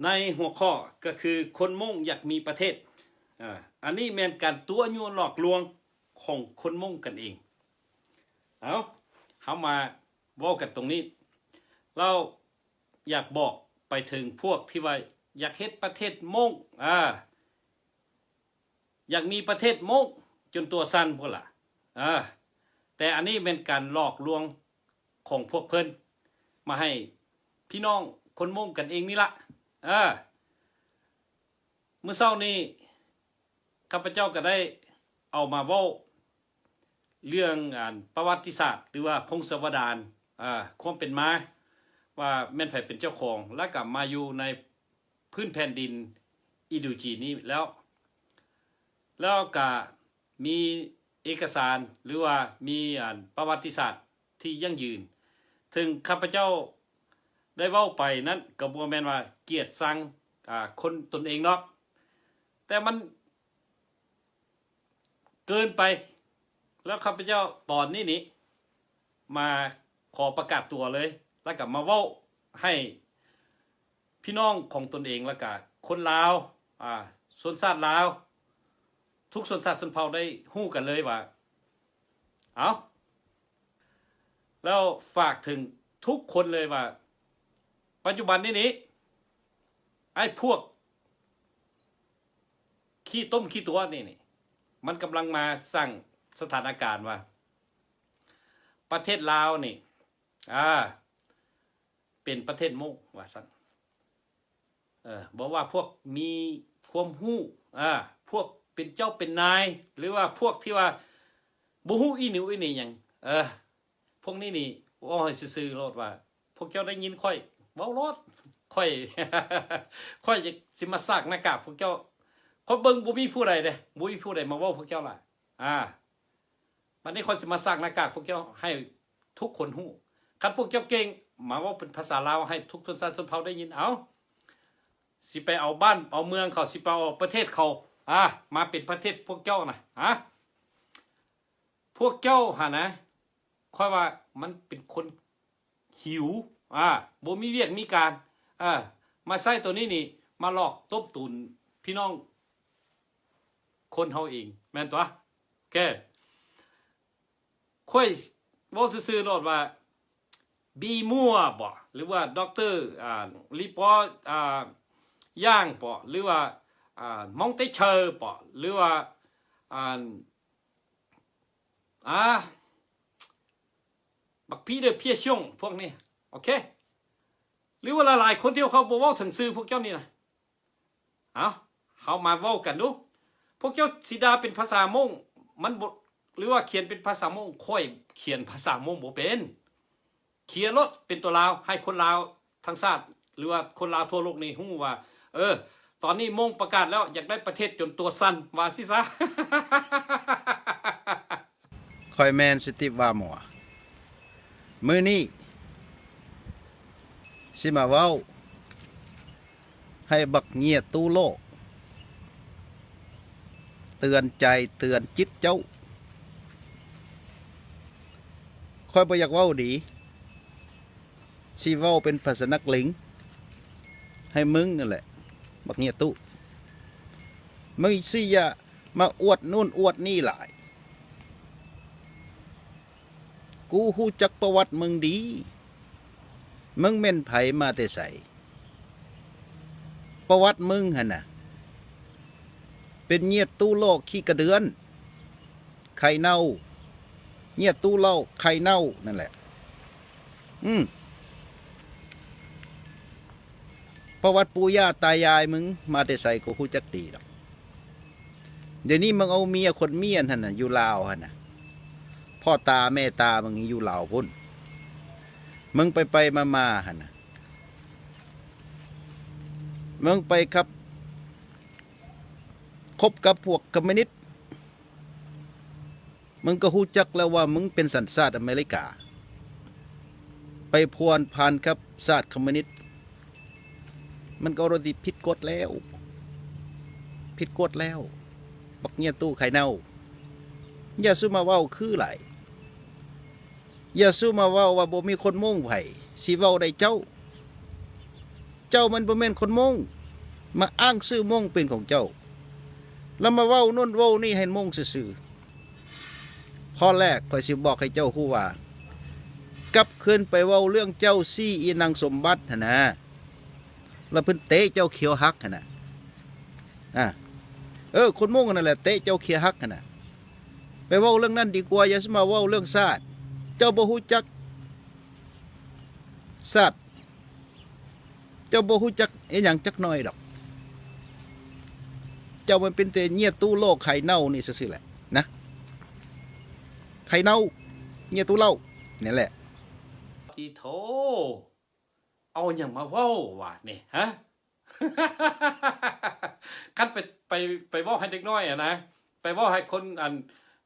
ໃນຫົວຂໍ້ກໍຄືຄົນມົ້ງຢາກມີປະເທດ. ອາ ອັນນີ້ແມ່ນການຕົວະຍົວະຫຼອກລວງຂອງຄົນມົ້ງກັນເອງ. ເອົາ ເຮົາມາເວົ້າກັນຕົງນີ້. ລາວຢາກບອກໄປເຖິງພວກທີ່ວ່າຢາກເຮັດປະເທດມົ້ງ ອາ ຢາກມີປະເທດມົ້ງຈົນຕົວສັ່ນພຸ້ນລະ. ເອີ ແຕ່ອັນນີ້ແມ່ນການຫຼອກລວງຂອງພວກເພິ່ນ ມາໃຫ້ພີ່ນ້ອງຄົນມົ້ງກັນເອງນີ້ລະ. ເອີ ມື້ເຊົ້ານີ້ຂ້າພະເຈົ້າກໍໄດ້ເອົາມາເວົ້າ ເລື່ອງອັນປະຫວັດຕິສາດ ຫຼືວ່າພົງສະວະດານ ອາ ຄວາມເປັນມາ ວ່າແມ່ນໃຜເປັນເຈົ້າຂອງ ແລ້ວກໍມາຢູ່ໃນພື້ນແຜ່ນດິນອິນໂດຈີນນີ້ແລ້ວ ແລ້ວກໍມີເອກະສານ ຫຼືວ່າມີອັນປະຫວັດຕິສາດທີ່ຢັ້ງຢືນ. ເຖິງຂ້າພະເຈົ້າໄດ້ເວົ້າໄປນັ້ນ ກໍບໍ່ແມ່ນວ່າກຽດຊັງ ອາ ຄົນຕົນເອງເນາະ ແຕ່ມັນ ເກີນໄປ ແລ້ວຂ້າພະເຈົ້າຕອນນີ້ນີ້ ມາຂໍປະກາດຕົວເລີຍ ແລ້ວກໍມາເວົ້າໃຫ້ພີ່ນ້ອງຂອງຕົນເອງ ແລ້ວກໍຄົນລາວ ອາ ຊົນຊາດລາວ ທຸກຊົນຊາດຊົນເຜົ່າໄດ້ຮູ້ກັນເລີຍວ່າ ເອົາ ແລ້ວຝາກເຖິງທຸກຄົນເລີຍວ່າ ປັດຈຸບັນນີ້ນີ້ ໄອ້ພວກຂີ້ຕົມຂີ້ຕົວະນີ້ນີ້ ມັນກຳລັງມາສ້າງສະຖານະການວ່າ ປະເທດລາວນີ້ ອາ ເປັນປະເທດມົ້ງວ່າຊັ້ນ. ເອີ ບໍ່ວ່າພວກມີຄວາມຮູ້ ອາ ພວກເປັນເຈົ້າເປັນນາຍ ຫຼືວ່າພວກທີ່ວ່າບໍ່ຮູ້ອີ່ໜູອີ່ໜີຫຍັງ ເອີ ພວກນີ້ນີ້ເວົ້າໃຫ້ຊື່ໆໂລດວ່າ ພວກເຈົ້າໄດ້ຍິນຂ້ອຍເວົ້າໂລດ ຂ້ອຍ ຂ້ອຍຈະ ຊິມາສາກໜ້າກາກພວກເຈົ້າ. ຂ້ອຍເບິ່ງບໍ່ມີຜູ້ໃດເດ້ ບໍ່ມີຜູ້ໃດມາເວົ້າພວກເຈົ້າຫຼາຍ ອາ ບັດນີ້ຂ້ອຍຊິມາສາກໜ້າກາກພວກເຈົ້າໃຫ້ທຸກຄົນຮູ້. ຄັນພວກເຈົ້າເກັ່ງ ມາເວົ້າເປັນພາສາລາວໃຫ້ທຸກຊົນຊາດຊົນເຜົ່າໄດ້ຍິນ. ເອົາ ຊິໄປເອົາບ້ານເອົາເມືອງເຂົາ ຊິໄປເອົາປະເທດເຂົາ ອາ ມາເປັນປະເທດພວກເຈົ້ານະ ອາ ພວກເຈົ້າຫັ້ນນະ ຂ້ອຍວ່າມັນເປັນຄົນຫິວ ອາ ບໍ່ມີວຽກມີການ ເອີ ມາໃຊ້ຕົວນີ້ນີ້ ມາຫຼອກຕົ້ມຕຸນພີ່ນ້ອງຄົນເຮົາເອງ ແມ່ນຕົວະ? ໂອເຄ ຂ້ອຍເວົ້າຊື່ໆໂລດວ່າ ບີມົວບໍ ຫຼືວ່າ ດັອກເຕີ ອາ ລີປໍ ອາ ຢ່າງບໍ ຫຼືວ່າ ອາ ມອງເຕເຊີບໍ ຫຼືວ່າ ອາ ອາ ບັກພີເດີ ເພຍຊອງ ພວກນີ້ ໂອເຄ ຫຼືວ່າຫຼາຍໆຄົນທີ່ເຂົາບໍ່ເວົ້າເຖິງຊື່ພວກເຈົ້ານີ້ນະ. ເອົາ ເຮົາມາເວົ້າກັນດູ ພວກເຈົ້າຊິດ່າເປັນພາສາມົ້ງ ມັນບໍ່ ຫຼືວ່າຂຽນເປັນພາສາມົ້ງ ຂ້ອຍຂຽນພາສາມົ້ງບໍ່ເປັນ ຂຽນໂລດເປັນຕົວລາວ ໃຫ້ຄົນລາວທັງຊາດ ຫຼືວ່າຄົນລາວທົ່ວໂລກນີ້ຮູ້ວ່າ ເອີ ຕອນນີ້ມົ້ງປະກາດແລ້ວ ຢາກໄດ້ປະເທດຈົນຕົວສັ່ນ ວ່າຊີ້ຊະ. ຂ້ອຍແມ່ນ ສະຕິບ ວາມົວ ມື້ນີ້ຊິມາເວົ້າໃຫ້ບັກເຫຍື້ອຕູ້ໂລກ ເຕືອນໃຈເຕືອນຈິດເຈົ້າ. ຂ້ອຍບໍ່ຢາກເວົ້າດີ ຊິເວົ້າເປັນພາສານັກເລງໃຫ້ມຶງນັ້ນແຫຼະ ບັກເຫຍື້ອຕູ້. ມຶງຊິຢ່າມາອວດໂນ່ນອວດນີ້ຫຼາຍ. ກູຮູ້ຈັກປະຫວັດມຶງດີ. ມຶງແມ່ນໃຜມາແຕ່ໃສ? ປະຫວັດມຶງຫັ້ນນະ ເປັນເຫຍື້ອຕູ້ໂລກຂີ້ກະເດືອນ ໄຂ່ເນົ່າ ເຫຍື້ອຕູ້ໂລກໄຂ່ເນົ່ານັ້ນແຫຼະ. ອືມ ປະຫວັດປູ່ຍ່າຕາຍາຍມຶງມາແຕ່ໃສ ກູຮູ້ຈັກດີດອກ. ດຽວນີ້ມຶງເອົາເມຍຄົນມ້ຽນຫັ້ນນະ ຢູ່ລາວຫັ້ນນະ ພໍ່ຕາແມ່ຕາມຶງຢູ່ລາວພຸ້ນ. ມຶງໄປໆມາໆຫັ້ນນະ ມຶງໄປກັບ ຄົບກັບພວກຄອມມູນິດ ມຶງກໍຮູ້ຈັກແລ້ວວ່າມຶງເປັນສັນຊາດອາເມລິກາ ໄປພົວພັນກັບຊາດຄອມມູນິດ ມັນກໍໂດຍທີ່ຜິດກົດແລ້ວ ຜິດກົດແລ້ວ ບັກເຫຍື້ອຕູ້ໄຂ່ເນົ່າ. ຢ່າສູ່ມາເວົ້າຄືຫຼາຍ ຢ່າສູ່ມາເວົ້າວ່າບໍ່ມີຄົນມົ້ງໃຜຊິເວົ້າໄດ້ເຈົ້າ. ເຈົ້າມັນບໍ່ແມ່ນຄົນມົ້ງ ມາອ້າງຊື່ມົ້ງເປັນຂອງເຈົ້າ ແລ້ວມາເວົ້າໂນ້ນເວົ້ານີ້ໃຫ້ມົ້ງຊື່ໆ. ຂໍ້ແລກ ຂ້ອຍຊິບອກໃຫ້ເຈົ້າຮູ້ວ່າ ກັບຄືນໄປເວົ້າເລື່ອງເຈົ້າຊີ້ອີນາງສົມບັດຫັ້ນນະ ແລ້ວເພິ່ນເຕະເຈົ້າຂຽວຫັກຫັ້ນນະ ອາ ເອີ ຄົນມົ້ງນັ້ນແຫຼະເຕະເຈົ້າຂຽວຫັກຫັ້ນນະ. ໄປເວົ້າເລື່ອງນັ້ນດີກວ່າ ຢ່າຊິມາເວົ້າເລື່ອງຊາດ. ເຈົ້າບໍ່ຮູ້ຈັກຊາດ ເຈົ້າບໍ່ຮູ້ຈັກອີຫຍັງຈັກໜ້ອຍດອກ. ເຈົ້າມັນເປັນແຕ່ເຫຍື່ອຕູ້ໂລກໄຂ່ເນົ່ານີ້ຊື່ໆແຫຼະນະ ໄຂ່ເນົ່າ ເຫຍື່ອຕູ້ເຫຼົ້ານີ້ແຫຼະ. ຕິໂທ ເອົາຫຍັງມາເວົ້າວະນີ້ ຮະ? ຄັນໄປ ໄປ ໄປເວົ້າໃຫ້ເດັກນ້ອຍຫັ້ນນະ ໄປເວົ້າໃຫ້ຄົນ ອັນ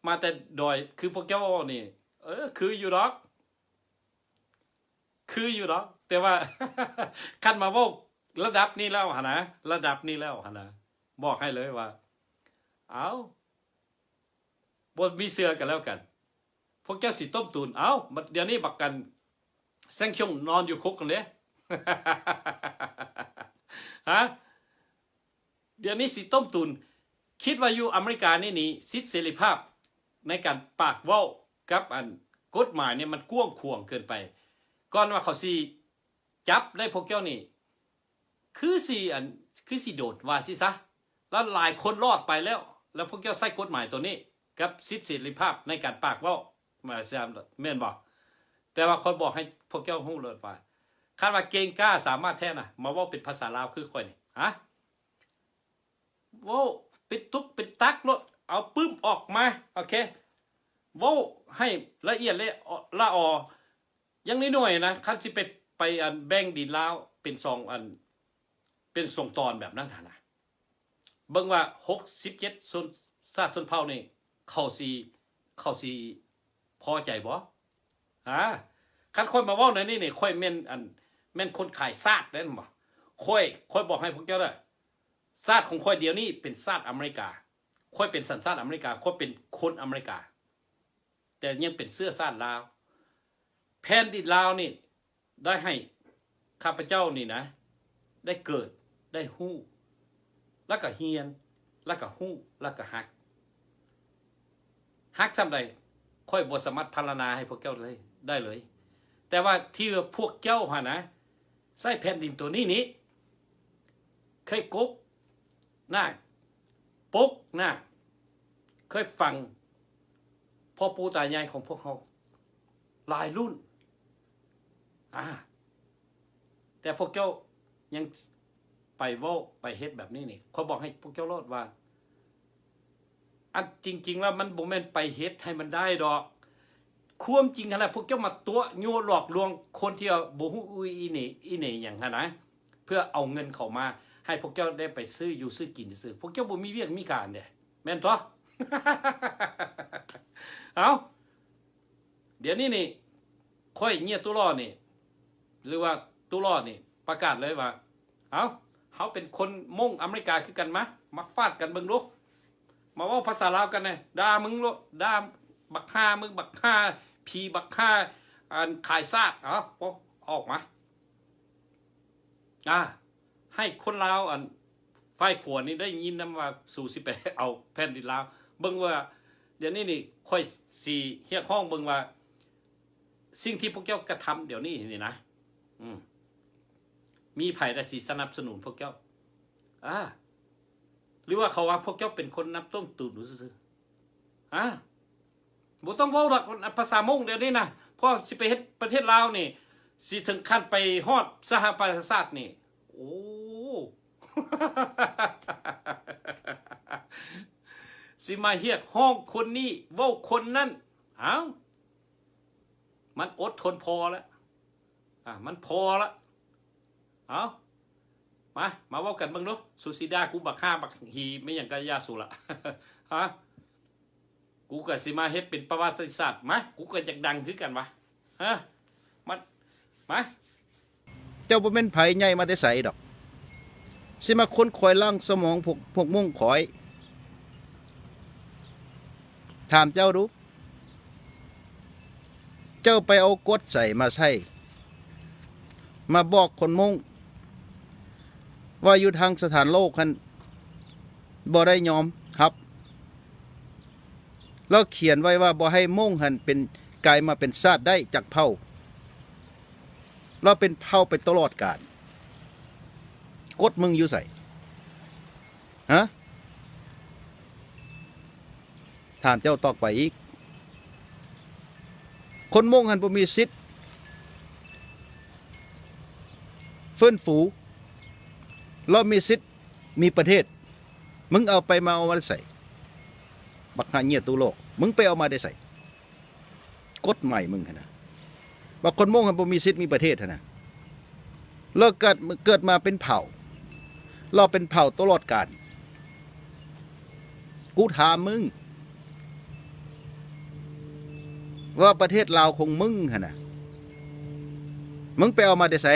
ມາແຕ່ດອຍ ຄືພວກເຈົ້ານີ້ ເອີ ຄືຢູ່ດອກ ຄືຢູ່ດອກ ແຕ່ວ່າ ຄັນມາເວົ້າລະດັບນີ້ແລ້ວຫັ້ນນະ ລະດັບນີ້ແລ້ວຫັ້ນນະ ບອກໃຫ້ເລີຍວ່າ ເອົ້າ ບໍ່ມີເຊື່ອກັນແລ້ວກັນ ພວກເຈົ້າຊິຕົ້ມຕຸນ ເອົ້າ ດຽວນີ້ບັກກັນ ແຊງຊົງນອນຢູ່ຄຸກຫັ້ນເດ້ ຮະ ດຽວນີ້ຊິຕົ້ມຕຸນ. ຄິດວ່າຢູ່ອາເມລິການີ້ນີ້ ສິດເສລີພາບໃນການປາກເວົ້າກັບອັນກົດໝາຍນີ້ ມັນກວ້າງຂວາງເກີນໄປ. ກ່ອນວ່າເຂົາຊິຈັບໄດ້ພວກເຈົ້ານີ້ ຄືຊິ ອັນ ຄືຊິໂດນ ວ່າຊີ້ຊະ ແລ້ວຫຼາຍຄົນລອດໄປແລ້ວ ແລ້ວພວກເຈົ້າໃຊ້ກົດໝາຍໂຕນີ້ກັບສິດເສລີພາບໃນການປາກເວົ້າ ແມ່ນບໍ່? ແຕ່ວ່າຂ້ອຍບອກໃຫ້ພວກເຈົ້າຮູ້ໂລດວ່າ ຄັນວ່າເກັ່ງກ້າສາມາດແທ້ນະ ມາເວົ້າເປັນພາສາລາວຄືຂ້ອຍນີ້ ຮະ ເວົ້າເປັນຕຸກເປັນຕັກໂລດ ເອົາປຶ້ມອອກມາ ໂອເຄ ເວົ້າໃຫ້ລະອຽດລະອອ ຢ່າງໜ້ອຍໆນະ ຄັນຊິໄປ ໄປ ອັນ ແບ່ງດິນລາວເປັນສອງ ອັນ ເປັນສອງຕອນແບບນັ້ນຫັ້ນນະ ເບິ່ງວ່າຫົກສິບເຈັດຊົນຊາດຊົນເຜົ່ານີ້ ເຂົາຊິ ເຂົາຊິພໍໃຈບໍ່? ອາ ຄັນຂ້ອຍມາເວົ້າໃນນີ້ນີ້ ຂ້ອຍແມ່ນ ອັນ ແມ່ນຄົນຂາຍຊາດເດ້ ແມ່ນບໍ່? ຂ້ອຍ ຂ້ອຍບອກໃຫ້ພວກເຈົ້າເດີ ຊາດຂອງຂ້ອຍດຽວນີ້ເປັນຊາດອາເມລິກາ ຂ້ອຍເປັນສັນຊາດອາເມລິກາ ຂ້ອຍເປັນຄົນອາເມລິກາ ແຕ່ຍັງເປັນເຊື້ອຊາດລາວ. ແຜ່ນດິນລາວນີ້ໄດ້ໃຫ້ຂ້າພະເຈົ້ານີ້ນະ ໄດ້ເກີດ ໄດ້ຮູ້ ແລ້ວກໍຮຽນ ແລ້ວກໍຮູ້ ແລ້ວກໍຮັກ. ຮັກສ່ຳໃດ ຂ້ອຍບໍ່ສາມາດພັນລະນາໃຫ້ພວກເຈົ້າໄດ້ ໄດ້ເລີຍ. ແຕ່ວ່າທີ່ວ່າພວກເຈົ້າຫັ້ນນະ ໃຊ້ແຜ່ນດິນໂຕນີ້ນີ້ ເຄີຍກົບໜ້າ ປົກໜ້າ ເຄີຍຝັງພໍ່ປູ່ຕາຍາຍຂອງພວກເຮົາຫຼາຍລຸ້ນ ອາ ແຕ່ພວກເຈົ້າຍັງໄປເວົ້າໄປເຮັດແບບນີ້ນີ້ ຂ້ອຍບອກໃຫ້ພວກເຈົ້າໂລດວ່າ ອັນຈິງໆແລ້ວມັນບໍ່ແມ່ນໄປເຮັດໃຫ້ມັນໄດ້ດອກ. ຄວາມຈິງຫັ້ນນະ ພວກເຈົ້າມາຕົວະຍົວະຫຼອກລວງຄົນທີ່ວ່າບໍ່ຮູ້ອີ່ຫຍັງອີ່ເໜຫຍັງຫັ້ນນະ ເພື່ອເອົາເງິນເຂົ້າມາໃຫ້ພວກເຈົ້າໄດ້ໄປຊື້ຢູ່ຊື້ກິນຊື່ໆ. ພວກເຈົ້າບໍ່ມີວຽກມີການເດ້ ແມ່ນຕົວະ? ເອົ້າ ດຽວນີ້ນີ້ ຂ້ອຍເຫຍື່ອຕູ້ຫຼໍ່ນີ້ ຫຼືວ່າຕູ້ຫຼໍ່ນີ້ປະກາດເລີຍວ່າ ເອົ້າ ເຮົາເປັນຄົນມົ້ງອາເມລິກາຄືກັນ ມາ ມາຟາດກັນເບິ່ງດູ ມາເວົ້າພາສາລາວກັນແດ່ ດ່າມຶງໂລດ ດ່າບັກຫ່າ ມຶງບັກຫ່າ ຜີບັກຫ່າ ອັນຂາຍຊາດ ເອົາ ອອກມາ ອາ ໃຫ້ຄົນລາວ ອັນ ຝ່າຍຂວານີ້ໄດ້ຍິນນຳວ່າ ສູຊິໄປເອົາແຜ່ນດິນລາວ ເບິ່ງວ່າ ດຽວນີ້ນີ້ ຂ້ອຍຊິຮຽກຮ້ອງເບິ່ງວ່າ ສິ່ງທີ່ພວກເຈົ້າກະທຳດຽວນີ້ນີ້ນະ ອືມ ມີໃຜລະຊິສະໜັບສະໜູນພວກເຈົ້າ? ອາ ຫຼືວ່າເຂົາວ່າພວກເຈົ້າເປັນຄົນນຳຕົ້ມຕຸນຊື່ໆ? ອາ ບໍ່ຕ້ອງເວົ້າດອກ ພາສາມົ້ງດຽວນີ້ນະ ເພາະຊິໄປເຮັດປະເທດລາວນີ້ ຊິເຖິງຂັ້ນໄປຮອດສະຫະປະຊາຊາດນີ້ ໂອ້ ຊິມາຮຽກຮ້ອງຄົນນີ້ ເວົ້າຄົນນັ້ນ ອ້າວ ມັນອົດທົນພໍແລ້ວ ອາ ມັນພໍລະ ເອົາ ມາ ມາເວົ້າກັນເບິ່ງດູ ສູຊິດ່າກູບັກຫ່າບັກຫີແມ່ນຫຍັງກະຢ່າສູລະ ຮະ ກູກະຊິມາເຮັດເປັນປະຫວັດສາດ ມາ ກູກະຢາກດັງຄືກັນວະ ຮະ ມາ ມາ ເຈົ້າບໍ່ແມ່ນໃຜໃຫຍ່ມາແຕ່ໃສດອກ ຊິມາຂົນຂວາຍລ້າງສະໝອງພວກ ພວກມົ້ງຂ້ອຍ. ຖາມເຈົ້າດູ ເຈົ້າໄປເອົາກົດໃສມາໃຊ້ ມາບອກຄົນມົ້ງ ວ່າຢູ່ທາງສະຖານໂລກຫັ້ນບໍ່ໄດ້ຍອມຮັບ. ລາວຂຽນໄວ້ວ່າບໍ່ໃຫ້ມົ້ງຫັ້ນເປັນ ກາຍມາເປັນຊາດໄດ້ຈັກເຜົ່າ. ລາວເປັນເຜົ່າໄປຕະຫຼອດການ. ກົດມຶງຢູ່ໃສ? ຮະ? ຖາມເຈົ້າຕອກໄປອີກ. ຄົນມົ້ງຫັ້ນບໍ່ມີສິດຟື້ນຟູ. ລາວມີສິດມີປະເທດ. ມຶງເອົາໄປມາເອົາມາໄດ້ໃສ? ບັກຫາເຫຍຍະຕູ້ໂລກ. ມຶງໄປເອົາມາໄດ້ໃສ? ກົດໝາຍມຶງຫັ້ນນະ ວ່າຄົນມົ້ງຫັ້ນບໍ່ມີສິດມີປະເທດຫັ້ນນະ. ລາວເກີດ ເກີດມາເປັນເຜົ່າ ລາວເປັນເຜົ່າຕະຫຼອດການ. ກູຖາມມຶງວ່າປະເທດລາວຂອງມຶງຫັ້ນນະ ມຶງໄປເອົາມາແຕ່ໃສ?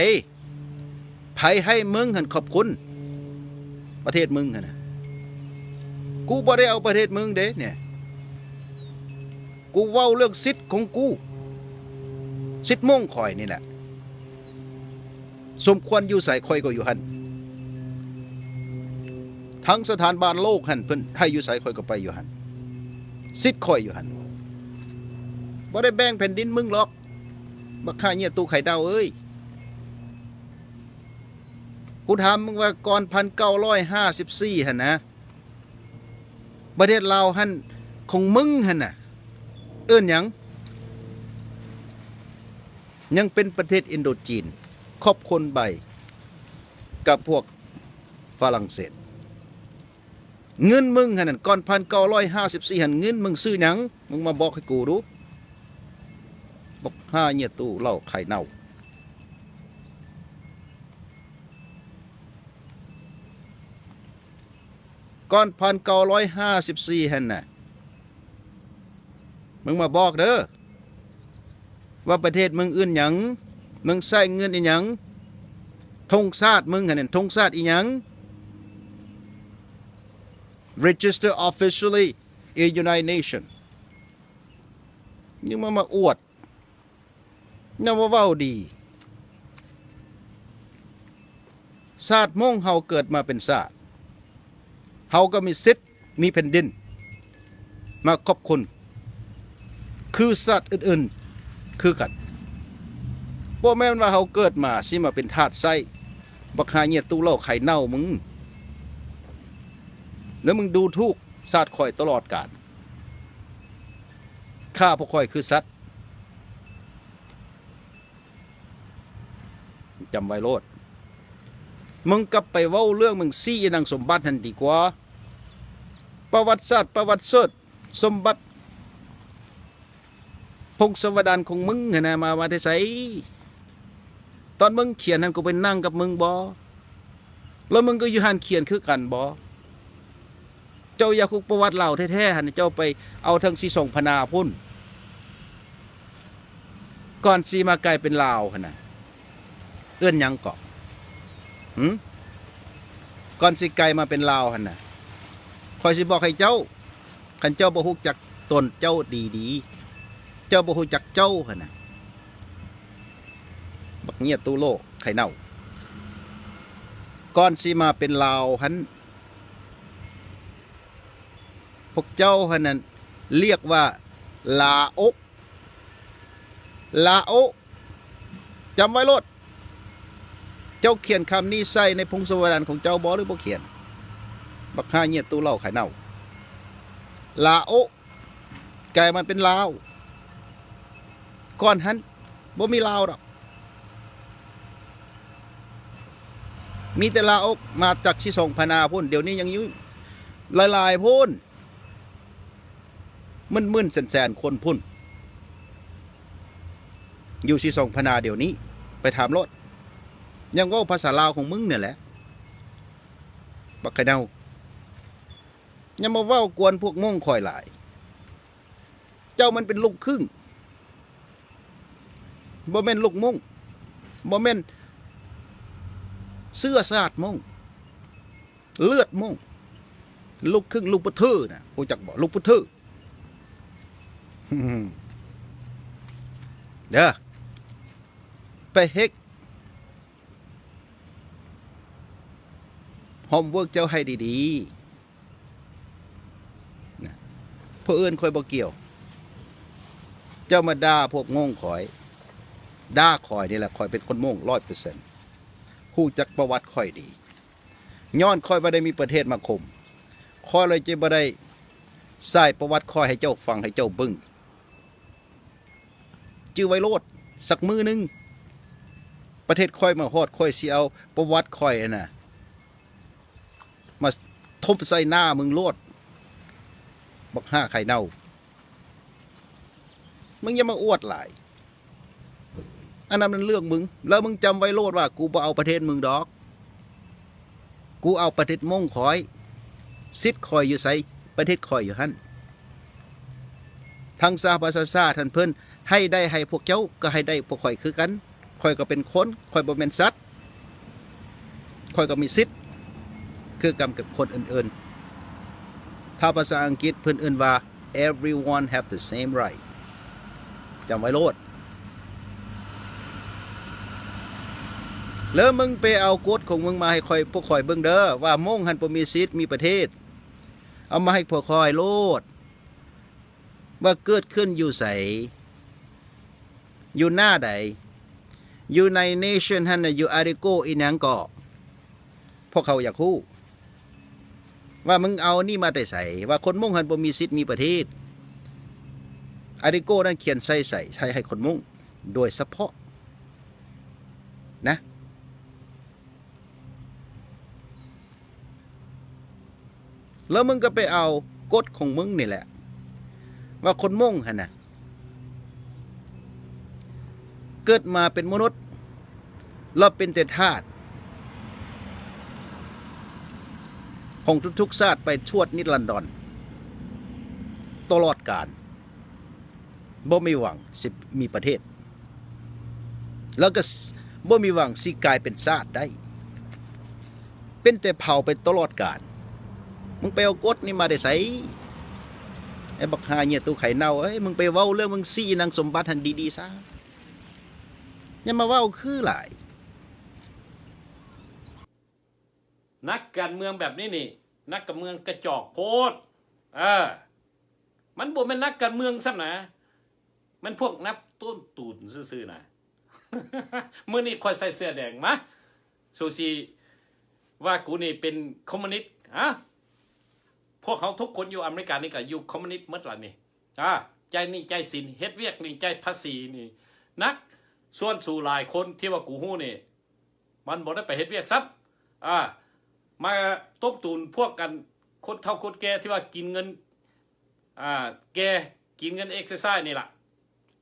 ໃຜໃຫ້ມຶງຫັ້ນຂອບຄຸນປະເທດມຶງຫັ້ນນະ? ກູບໍ່ໄດ້ເອົາປະເທດມຶງເດ້ ນີ້ ກູເວົ້າເລື່ອງສິດຂອງກູ ສິດມົ້ງຂ້ອຍນີ້ແຫຼະ. ສົມຄວນຢູ່ໃສ ຂ້ອຍກໍຢູ່ຫັ້ນ. ທັງສະຖານບານໂລກຫັ້ນ ເພິ່ນໃຫ້ຢູ່ໃສ ຂ້ອຍກໍໄປຢູ່ຫັ້ນ. ສິດຂ້ອຍຢູ່ຫັ້ນ. ບໍ່ໄດ້ແບ່ງແຜ່ນດິນມຶງຫຼອກ ບັກຫາເຫຍຍະຕູ້ໄຂ່ເນົ່າເອີຍ. ກູຖາມມຶງວ່າກ່ອນພັນເກົ້າຮ້ອຍຫ້າສິບສີ່ຫັ້ນນະ ປະເທດລາວຫັ້ນ ຂອງມຶງຫັ້ນນະ ເອີ້ນຫຍັງ? ຍັງເປັນປະເທດອິນໂດຈີນ ຂອບຄົນໄປກັບພວກຝຣັ່ງເສດ. ເງິນມຶງຫັ້ນນະ ກ່ອນພັນເກົ້າຮ້ອຍຫ້າສິບສີ່ຫັ້ນ ເງິນມຶງຊື່ຫຍັງ? ມຶງມາບອກໃຫ້ກູດູ ບັກຫາເຫຍຍະຕູ້ເຫຼົ້າໄຂ່ເນົ່າ. ກ່ອນພັນເກົ້າຮ້ອຍຫ້າສິບສີ່ຫັ້ນນະ ມຶງມາບອກເດີ ວ່າປະເທດມຶງເອີ້ນຫຍັງ? ມຶງໃຊ້ເງິນອີ່ຫຍັງ? ທຸງຊາດມຶງຫັ້ນນະ ທຸງຊາດອີ່ຫຍັງ? Register officially in United Nation. ຍັງມາ ມາອວດ ນຳມາເວົ້າດີ. ຊາດມົ້ງເຮົາເກີດມາເປັນຊາດ ເຮົາກໍມີສິດມີແຜ່ນດິນມາຂອບຄຸນ ຄືຊາດອື່ນໆຄືກັນ. ບໍ່ແມ່ນວ່າເຮົາເກີດມາຊິມາເປັນທາດໃຊ້ ບັກຫາເຫຍຍະຕູ້ເຫຼົ້າໄຂ່ເນົ່າມຶງ. ແລ້ວມຶງດູຖູກຊາດຂ້ອຍຕະຫຼອດການ ຂ້າພວກຂ້ອຍຄືສັດ. ຈຳໄວ້ໂລດ. ມຶງກັບໄປເວົ້າເລື່ອງມຶງຊີ້ອີນາງສົມບັດຫັ້ນດີກວ່າ. ປະຫວັດສາດ ປະຫວັດເສີດ ສົມບັດ ພົງສະຫວັດດານຂອງມຶງຫັ້ນນະ ມາ ມາແຕ່ໃສ? ຕອນມຶງຂຽນຫັ້ນ ກູໄປນັ່ງກັບມຶງບໍ່? ແລ້ວມຶງກໍຢູ່ຫັ້ນຂຽນຄືກັນບໍ່? ເຈົ້າຢາກຮູ້ປະຫວັດລາວແທ້ໆຫັ້ນ ເຈົ້າໄປເອົາທາງສີສອງພະນາພຸ້ນ. ກ່ອນຊິມາກາຍເປັນລາວຫັ້ນນະ ເອີ້ນຫຍັງເກາະ? ຫື? ກ່ອນຊິກາຍມາເປັນລາວຫັ້ນນະ ຂ້ອຍຊິບອກໃຫ້ເຈົ້າ, ຄັນເຈົ້າບໍ່ຮູ້ຈັກຕົນເຈົ້າດີໆ, ເຈົ້າບໍ່ຮູ້ຈັກເຈົ້າຫັ້ນນະ, ບັກເຫຍຍະຕູ້ໂລກໄຂ່ເນົ່າ. ກ່ອນຊິມາເປັນລາວຫັ້ນ ພວກເຈົ້າຫັ້ນນັ້ນລຽກວ່າລາໂອ, ລາໂອ. ຈຳໄວ້ໂລດ. ເຈົ້າຂຽນຄຳນີ້ໃສ່ໃນພົງສະຫວັດດານຂອງເຈົ້າບໍ່ ຫຼືບໍ່ຂຽນ? ບັກຫາເຫຍຍະຕູ້ເຫຼົ້າໄຂ່ເນົ່າ. ລາໂອ ກາຍມາເປັນລາວ. ກ່ອນຫັ້ນບໍ່ມີລາວດອກ. ມີແຕ່ລາໂອ ມາຈາກສີສອງພະນາພຸ້ນ. ດຽວນີ້ຍັງຢູ່ຫຼາຍໆພຸ້ນ. ໝື່ນໆແສນໆຄົນພຸ້ນ ຢູ່ສີສອງພະນາດຽວນີ້. ໄປຖາມໂລດ. ຍັງເວົ້າພາສາລາວຂອງມຶງນີ້ແຫຼະ ບັກໄຂ່ເນົ່າ. ຢ່າມາເວົ້າກວນພວກມົ້ງຂ້ອຍຫຼາຍ. ເຈົ້າມັນເປັນລູກຄຶ່ງ. ບໍ່ແມ່ນລູກມົ້ງ. ບໍ່ແມ່ນເຊື້ອຊາດມົ້ງ. ເລືອດມົ້ງ. ລູກຄຶ່ງລູກປະເທີນະ. ຮູ້ຈັກບໍ່? ລູກປະເທີ ເດີ. ໄປເຮັກ homework ເຈົ້າໃຫ້ດີໆນະ. ຜູ້ອື່ນຂ້ອຍບໍ່ກ່ຽວ. ເຈົ້າມາດ່າພວກໂມງຂ້ອຍ, ດ່າຂ້ອຍນີ້ແຫຼະ. ຂ້ອຍເປັນຄົນໂມງຮ້ອຍເປີເຊັນ, ຮູ້ຈັກປະຫວັດຂ້ອຍດີ. ຍ້ອນຂ້ອຍບໍ່ໄດ້ມີປະເທດມາຄຸມ, ຂ້ອຍເລີຍຈະບໍ່ໄດ້ສາຍປະຫວັດຂ້ອຍໃຫ້ເຈົ້າຟັງ, ໃຫ້ເຈົ້າເບິ່ງ. ຈື່ໄວ້ໂລດ, ສັກມື້ໜຶ່ງປະເທດຂ້ອຍມາຮອດ, ຂ້ອຍຊິເອົາປະຫວັດຂ້ອຍຫັ້ນນະ ມາທົບໃສ່ໜ້າມຶງໂລດ, ບັກຫ່າໄຂ່ເນົ່າ. ມຶງຢ່າມາອວດຫຼາຍ. ອັນນັ້ນມັນເລື່ອງມຶງ. ແລ້ວມຶງຈຳໄວ້ໂລດວ່າ ກູບໍ່ເອົາປະເທດມຶງດອກ. ກູເອົາປະເທດໂມງຂ້ອຍ. ສິດຂ້ອຍຢູ່ໃສ? ປະເທດຂ້ອຍຢູ່ຫັ້ນ. ທາງສະຫະປະຊາຊາດຫັ້ນ ເພິ່ນໃຫ້ໄດ້ໃຫ້ພວກເຈົ້າ, ກໍໃຫ້ໄດ້ພວກຂ້ອຍຄືກັນ. ຂ້ອຍກໍເປັນຄົນ, ຂ້ອຍບໍ່ແມ່ນສັດ. ຂ້ອຍກໍມີສິດຄືກັນກັບຄົນອື່ນໆ. ຖ້າພາສາອັງກິດເພິ່ນເອີ້ນວ່າ everyone have the same right. ຈຳໄວ້ໂລດ. ແລ້ວມຶງໄປເອົາກົດຂອງມຶງມາໃຫ້ຂ້ອຍ, ພວກຂ້ອຍເບິ່ງເດີ ວ່າມົ້ງຫັ້ນບໍ່ມີສິດມີປະເທດ. ເອົາມາໃຫ້ພວກຂ້ອຍໂລດ. ວ່າເກີດຂຶ້ນຢູ່ໃສ? ຢູ່ໜ້າໃດ? ຢູ່ໃນ Nation ຫັ້ນນະ, ຢູ່ Article ອີຫຍັງເກາະ? ພວກເຂົາຢາກຮູ້ວ່າມຶງເອົານີ້ມາແຕ່ໃສ? ວ່າຄົນມົ້ງຫັ້ນບໍ່ມີສິດມີປະເທດ. Article ນັ້ນຂຽນໃສ່ໃສ? ໃສ່ໃຫ້ຄົນມົ້ງໂດຍສະເພາະນະ. ແລ້ວມຶງກໍໄປເອົາກົດຂອງມຶງນີ້ແຫຼະ ວ່າຄົນມົ້ງຫັ້ນນະ ເກີດມາເປັນມະນຸດ ແລ້ວເປັນແຕ່ທາດຂອງທຸກໆຊາດໄປຊວດນິລັນດອນຕະຫຼອດການ. ບໍ່ມີຫວັງຊິມີປະເທດ ແລ້ວກໍ ບໍ່ມີຫວັງຊິກາຍເປັນຊາດໄດ້ ເປັນແຕ່ເຜົາໄປຕະຫຼອດການ. ມຶງໄປເອົາກົດນີ້ມາແຕ່ໃສ? ໄອ້ບັກຫ່າເຫຍື່ອຕູ້ໄຂ່ເນົ່າເອີຍ, ມຶງໄປເວົ້າເລື່ອງມຶງຊີ້ນາງສົມບັດຫັ້ນດີໆຊະ, ຢ່າມາເວົ້າຄືຫຼາຍ. ນັກການເມືອງແບບນີ້ນີ້ ນັກການເມືອງກະຈອກໂພດ. ເອີ ມັນບໍ່ແມ່ນນັກການເມືອງຊ້ຳນະ, ມັນພວກນັກຕົ້ມຕູນຊື່ໆນະ. ມື້ນີ້ຂ້ອຍໃສ່ເສື້ອແດງມາ, ສູຊິວ່າກູນີ້ເປັນຄອມມູນິດ? ຮະ? ພວກເຮົາທຸກຄົນຢູ່ອາເມລິການີ້ກໍຢູ່ຄອມມູນິດໝົດລະນີ້. ອາ ຈ່າຍໜີ້ຈ່າຍສິນ, ເຮັດວຽກນີ້, ຈ່າຍພາສີນີ້ໜັກ. ສ່ວນສູຫຼາຍຄົນທີ່ວ່າກູຮູ້ນີ້ ມັນບໍ່ໄດ້ໄປເຮັດວຽກຊ້ຳ, ອາ ມາຕົ້ມຕູນພວກກັນ ຄົນເຖົ້າຄົນແກ່ທີ່ວ່າກິນເງິນ, ອາ ແກ່ກິນເງິນເອັກເຊີໄຊນີ້ລະ,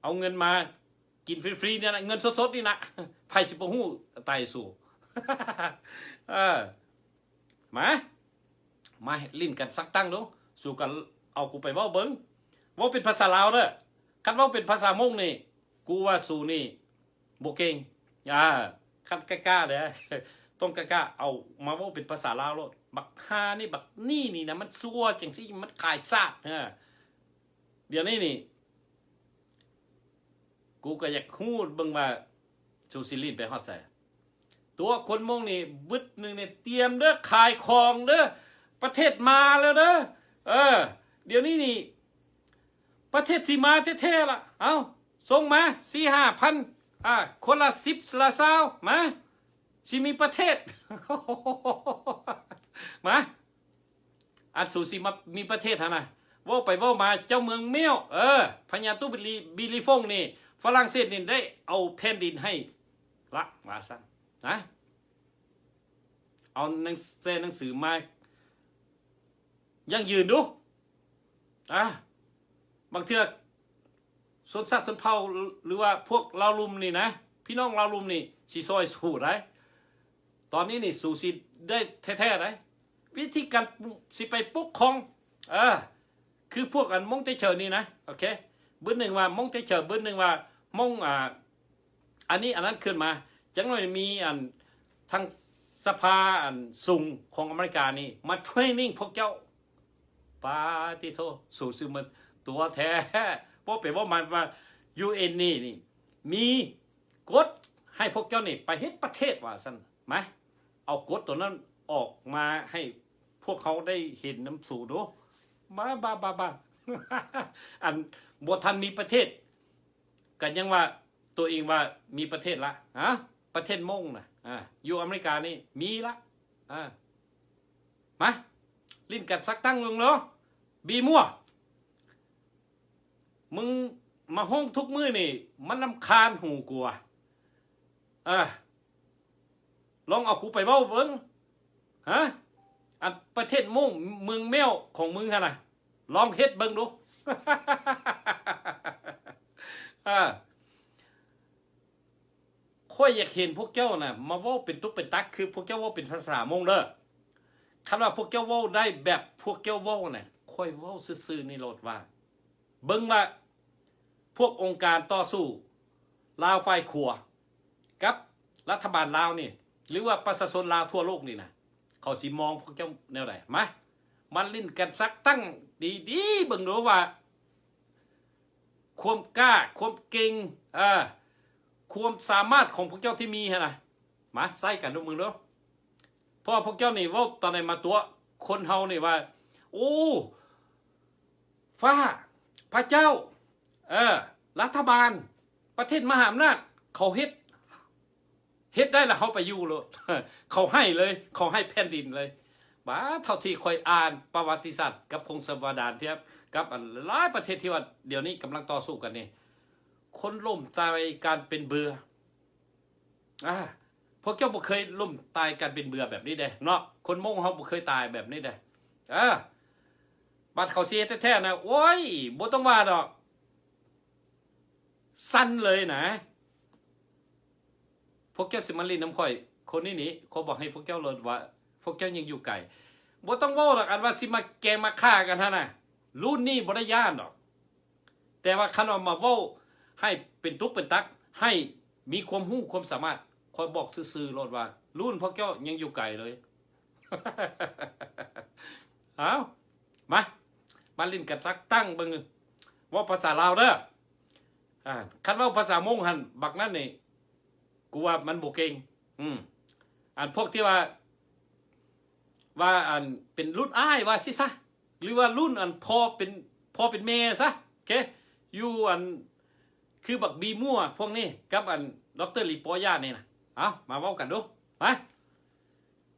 ເອົາເງິນມາກິນຟຣີໆນີ້ລະ, ເງິນສົດໆນີ້ນະ. ໃຜຊິບໍ່ຮູ້ ຕາຍສູ. ເອີ ມາ ມາຫຼິ້ນກັນສັກຕັ້ງດູ, ສູກໍເອົາກູໄປເວົ້າເບິ່ງ. ເວົ້າເປັນພາສາລາວເດີ, ຄັນເວົ້າເປັນພາສາມົ້ງນີ້ ກູວ່າສູນີ້ບໍ່ເກັ່ງ. ອາ ຄັນກ້າໆເດີ, ຕ້ອງກ້າໆ ເອົາມາເວົ້າເປັນພາສາລາວໂລດ. ບັກຫ່ານີ້ ບັກນີ້ນີ້ນະ, ມັນຊົ່ວຈັ່ງຊີ້, ມັນຂາຍຊາດ. ອາ ດຽວນີ້ນີ້ ກູກໍຢາກຮູ້ເບິ່ງວ່າສູຊິຫຼິ້ນໄປຮອດໃສ. ຕົວຄົນມົ້ງນີ້ ບຶດໜຶ່ງນີ້ ຕຽມເດີ, ຂາຍຂອງເດີ, ປະເທດມາແລ້ວເດີ. ເອີ ດຽວນີ້ນີ້ ປະເທດຊິມາແທ້ໆລະ. ເອົາ ສົ່ງມາສີ່ຫ້າພັນ, ອາ ຄົນລະສິບລະຊາວ, ມາ ຊິມີປະເທດ. ມາ ອັນສູຊິມາມີປະເທດຫັ້ນນະ, ເວົ້າໄປເວົ້າມາເຈົ້າເມືອງແມວ, ເອີ ພະຍາຕຸບິລີ ບິລີຟົງນີ້ ຝຣັ່ງເສດນີ້ໄດ້ເອົາແຜ່ນດິນໃຫ້ລະ ວ່າຊັ້ນນະ. ເອົາໜັງ ແຊ່ໜັງສືມາຢັ້ງຢືນດູ. ອາ ບາງເທື່ອ ຊົນຊາດຊົນເຜົ່າ ຫຼືວ່າພວກລາວລຸ່ມນີ້ນະ, ພີ່ນ້ອງລາວລຸ່ມນີ້ຊິຊ່ອຍສູໄດ໋. ຕອນນີ້ນີ້ສູຊິໄດ້ແທ້ໆໄດ໋. ວິທີການ ປ- ຊິໄປປົກຄອງ ເອີ ຄືພວກອັນມົ້ງເຕເຊີນີ້ນະ, ໂອເຄ, ບຶດໜຶ່ງວ່າມົ້ງເຕເຊີ, ບຶດໜຶ່ງວ່າມົ້ງ ອາ ອັນນີ້ອັນນັ້ນຂຶ້ນມາ. ຈັກໜ້ອຍມີອັນ ທາງສະພາອັນສູງຂອງອາເມລິການີ້ມາເທຣນນິງພວກເຈົ້າ. ປາຕິໂທ, ສູຊື່ມັນຕົວແທ້. ເວົ້າໄປເວົ້າມາວ່າ ຢູເອັນ ນີ້ ນີ້ມີກົດໃຫ້ພວກເຈົ້ານີ້ໄປເຮັດປະເທດວ່າຊັ້ນ. ມາ ເອົາກົດຕົວນັ້ນ ອອກມາໃຫ້ພວກເຮົາໄດ້ເຫັນນຳສູດູ. ບ້າ ບ້າ ບ້າ ບ້າ. ອັນບໍ່ທັນມີປະເທດ ກໍຍັງວ່າຕົວເອງວ່າມີປະເທດລະ. ຮະ? ປະເທດມົ້ງນະ ອາ ຢູ່ອາເມລິການີ້ມີລະ. ອາ ມາ ຫຼິ້ນກັນສັກຕັ້ງເບິ່ງເນາະ ບີມົວ. ມຶງມາຮ້ອງທຸກມື້ນີ້ ມັນລຳຄານຫູກູ. ເອີ ລອງເອົາກູໄປເວົ້າເບິ່ງ. ຮະ? ອັນປະເທດມົ້ງເມືອງແມວຂອງມຶງຫັ້ນນະ ລອງເຮັດເບິ່ງດູ. ເອີ ຂ້ອຍຢາກເຫັນພວກເຈົ້ານະ ມາເວົ້າເປັນຕຸກເປັນຕັກ ຄືພວກເຈົ້າເວົ້າເປັນພາສາມົ້ງເດີ. ຄັນວ່າພວກເຈົ້າເວົ້າໄດ້ແບບພວກເຈົ້າເວົ້ານະ ຂ້ອຍເວົ້າຊື່ໆນີ້ໂລດວ່າ ເບິ່ງວ່າພວກອົງການຕໍ່ສູ້ລາວຝ່າຍຂວາກັບລັດຖະບານລາວນີ້ ຫຼືວ່າປະຊາຊົນລາວທົ່ວໂລກນີ້ນະ ເຂົາຊິມອງພວກເຈົ້າແນວໃດ. ມາ ມາຫຼິ້ນກັນສັກຕັ້ງດີໆເບິ່ງດູວ່າ ຄວາມກ້າ ຄວາມເກັ່ງ ເອີ ຄວາມສາມາດຂອງພວກເຈົ້າທີ່ມີຫັ້ນນະ ມາໃຊ້ກັນດູເບິ່ງດູ. ເພາະວ່າພວກເຈົ້ານີ້ເວົ້າຕອນໃດມາຕົວະຄົນເຮົານີ້ວ່າ ໂອ້ ຟ້າ ພະເຈົ້າ ເອີ ລັດຖະບານ ປະເທດມະຫາອຳນາດ ເຂົາເຮັດ ເຮັດໄດ້ລະເຮົາໄປຢູ່ໂລດ. ເຂົາໃຫ້ເລີຍ ເຂົາໃຫ້ແຜ່ນດິນເລີຍ. ບາດ ເທົ່າທີ່ຂ້ອຍອ່ານປະຫວັດຕິສາດກັບພົງສະບາດານ ທຽບກັບອັນຫຼາຍປະເທດທີ່ວ່າດຽວນີ້ກຳລັງຕໍ່ສູ້ກັນນີ້ ຄົນລົ້ມຕາຍການເປັນເບື່ອ. ອາ ພວກເຈົ້າບໍ່ເຄີຍລົ້ມຕາຍການເປັນເບື່ອແບບນີ້ເດ້ເນາະ. ຄົນມົ້ງເຮົາບໍ່ເຄີຍຕາຍແບບນີ້ເດ້. ເອີ ບາດເຂົາຊິເຮັດແທ້ໆນະ ໂອ້ຍ ບໍ່ຕ້ອງວ່າດອກ. ສັ່ນເລີຍນະ. ພວກເຈົ້າຊິມາຫຼິ້ນນຳຂ້ອຍຄົນນີ້ນີ້ ຂ້ອຍບອກໃຫ້ພວກເຈົ້າໂລດວ່າ ພວກເຈົ້າຍັງຢູ່ໄກ. ບໍ່ຕ້ອງເວົ້າດອກ ອັນວ່າຊິມາແກ່ງມາຂ້າກັນຫັ້ນນະ ລຸ້ນນີ້ບໍ່ໄດ້ຢ້ານດອກ. ແຕ່ວ່າຄັນວ່າມາເວົ້າໃຫ້ເປັນຕຸກເປັນຕັກ ໃຫ້ມີຄວາມຮູ້ຄວາມສາມາດ ຂ້ອຍບອກຊື່ໆໂລດວ່າ ລຸ້ນພວກເຈົ້າຍັງຢູ່ໄກເລີຍ. ເອົາ ມາ ມາຫຼິ້ນກັນສັກຕັ້ງເບິ່ງ ເວົ້າພາສາລາວເດີ. ອາ ຄັນເວົ້າພາສາມົ້ງຫັ້ນ ບັກນັ້ນນີ້ ກູວ່າມັນບໍ່ເກັ່ງ. ອືມ ອັນພວກທີ່ວ່າ ວ່າອັນເປັນລຸ້ນອ້າຍວ່າຊີ້ຊະ ຫຼືວ່າລຸ້ນອັນພໍ່ເປັນ ພໍ່ເປັນແມ່ຊະ ໂອເຄ ຢູ່ອັນ ຄືບັກບີມົວພວກນີ້ ກັບອັນ ດອກເຕີ ລີປໍຢາດນີ້ນະ. ເອົາ ມາເວົ້າກັນດູ ມາ.